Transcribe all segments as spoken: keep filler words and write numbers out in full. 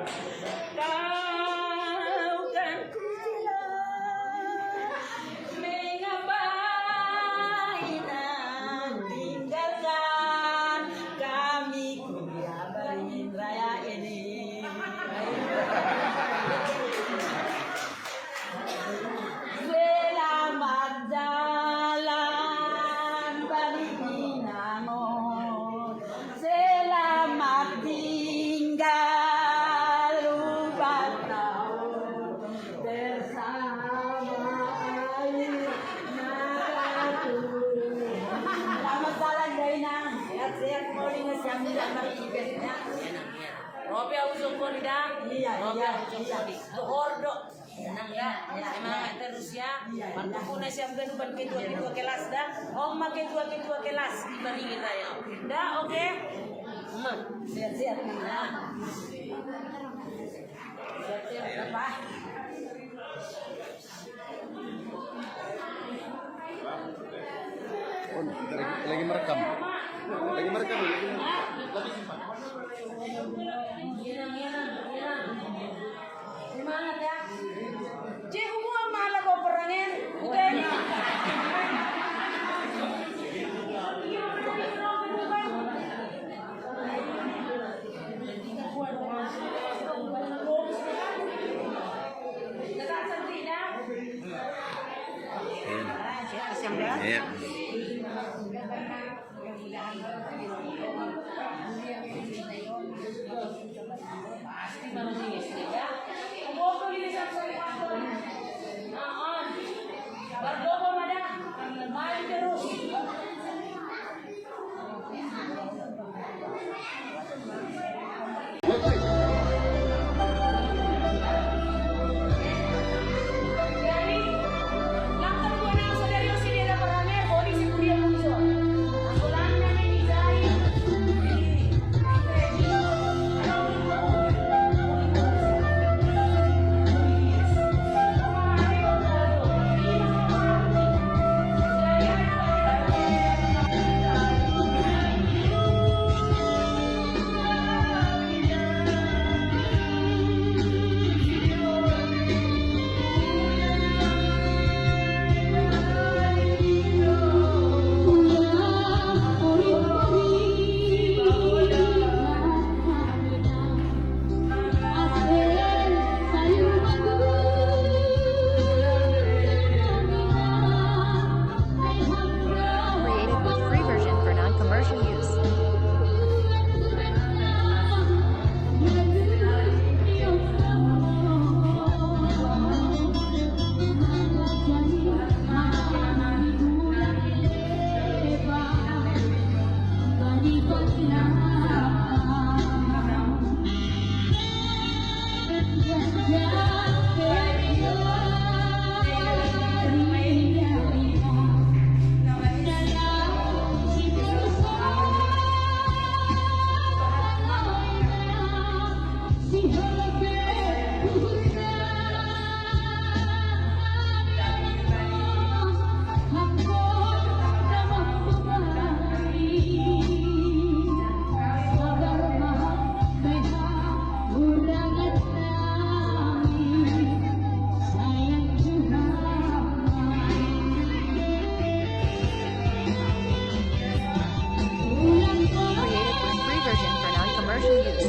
Kau kan ku rela, mengapa inang tinggalkan kami, ku di Beringin Raya ini. Selamat jalan, Beringin Inang. Selamat tinggal, lubang tahu bersama air mata. Selamat jalan, Daina. Sehat-sehat, mau di nasi ambil gambar juga. Robi aku jongkol dah. Iya, Robi iya, aku jongkol iya. Di. Tuh ordo. Tenang ya, semangat terus ya. Iya, iya. Bantu puna siap ganu ban ketua-ketua kelas dah. Oma ketua-ketua kelas di Beringin Raya. Dah, oke? Oma, siap-siap. Nah. Siap-siap, Pak. Oh, lagi, lagi merekam. Lagi merekam, lagi merekam. Lagi simpan. Semangat ya. Cik, hubungan malah kau perangin. Udah ini. Iya. Iya. Created with free version for non-commercial use. Created with free version for non-commercial use.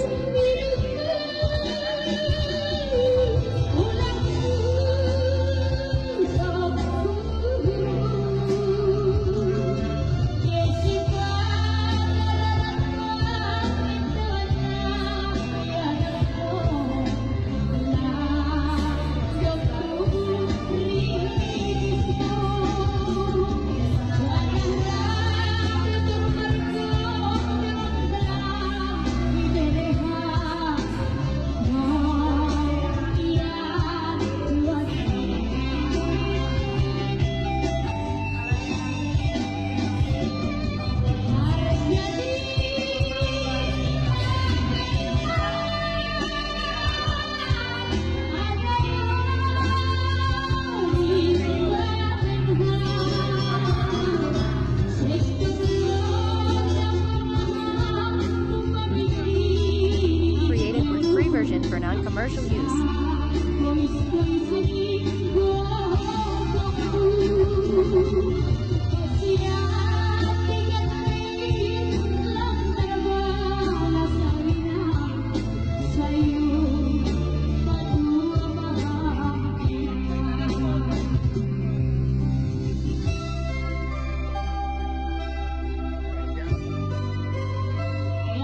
for non-commercial use.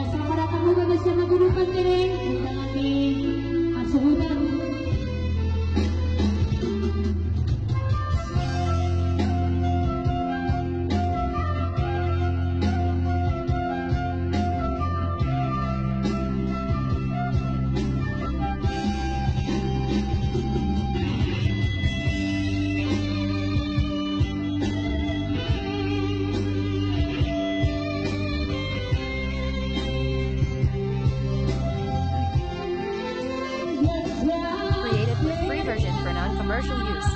Selamat datang juga bersama guru penting. Jangan di asuhutan. Created with free version for non-commercial use.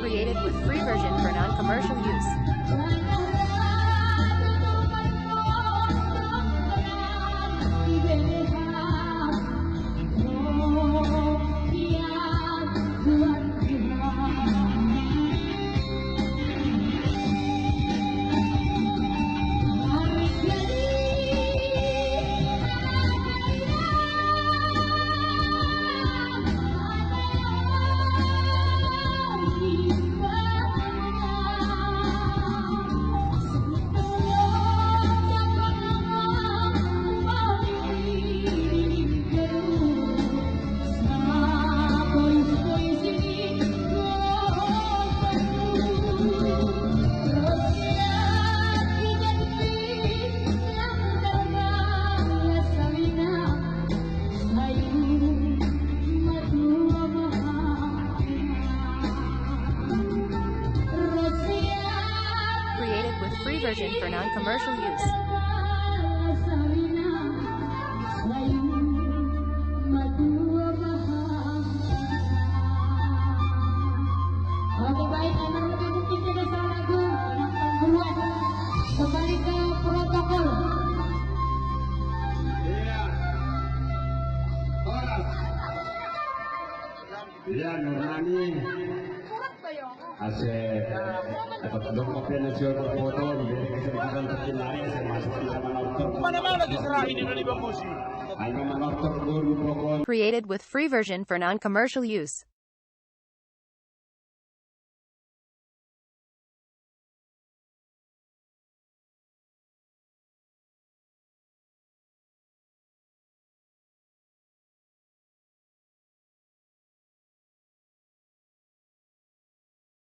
Created with free version for non-commercial use. Created with free version for non-commercial use. Oke, baik, Emer, mungkin tidak salah lagu. Kembali ke protokol. Iya. Horas. Iya, Nurani. Asik. Dapat dong kopi nasional foto, jadi kita bikin lari, saya masuk di mana nonton. Mana-mana diserahin ini di Bang Musi. Hanya menonton guru pokok. Created with free version for non-commercial use.